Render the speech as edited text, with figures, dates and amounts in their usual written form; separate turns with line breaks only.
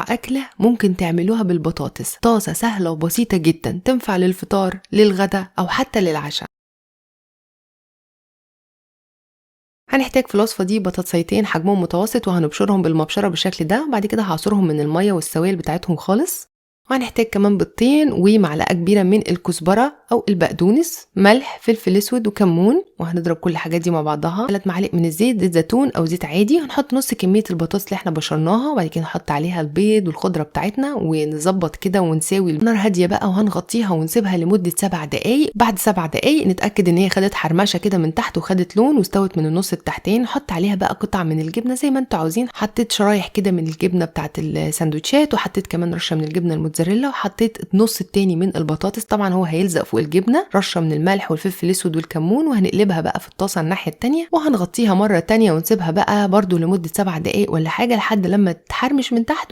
أكلة ممكن تعملوها بالبطاطس، طاسة سهلة وبسيطة جدا تنفع للفطار للغدا أو حتى للعشاء. هنحتاج في الوصفة دي بطاطسيتين حجمهم متوسط وهنبشرهم بالمبشرة بالشكل ده، وبعد كده هعصرهم من المية والسوائل بتاعتهم خالص. وهنحتاج كمان بيضتين ومعلقة كبيرة من الكزبرة أو البقدونس، ملح، فلفل أسود وكمون، وهنضرب كل الحاجات دي مع بعضها. 3 معالق من الزيت، زيت زيتون أو زيت عادي. هنحط نص كمية البطاطس اللي احنا بشرناها، وبعد كده نحط عليها البيض والخضرة بتاعتنا ونظبط كده ونساوي. النار هادية بقى، وهنغطيها ونسيبها لمدة 7 دقايق. بعد 7 دقايق نتأكد إن هي خدت حرمشة كده من تحت وخدت لون واستوت من النص التحتين. نحط عليها بقى قطع من الجبنة زي ما انتوا عاوزين. حطيت شرايح كده من الجبنة بتاعت السندوتشات، وحطيت كمان رشة من الجبنة الموتزاريلا، وحطيت النص التاني من البطاطس، طبعا هو هيلزق فوق الجبنة، رشة من الملح والفلفل الاسود والكمون، وهنقلبها بقى في الطاسة الناحية التانية، وهنغطيها مرة تانية ونسيبها بقى برضو لمدة 7 دقايق ولا حاجة لحد لما تحرمش من تحت.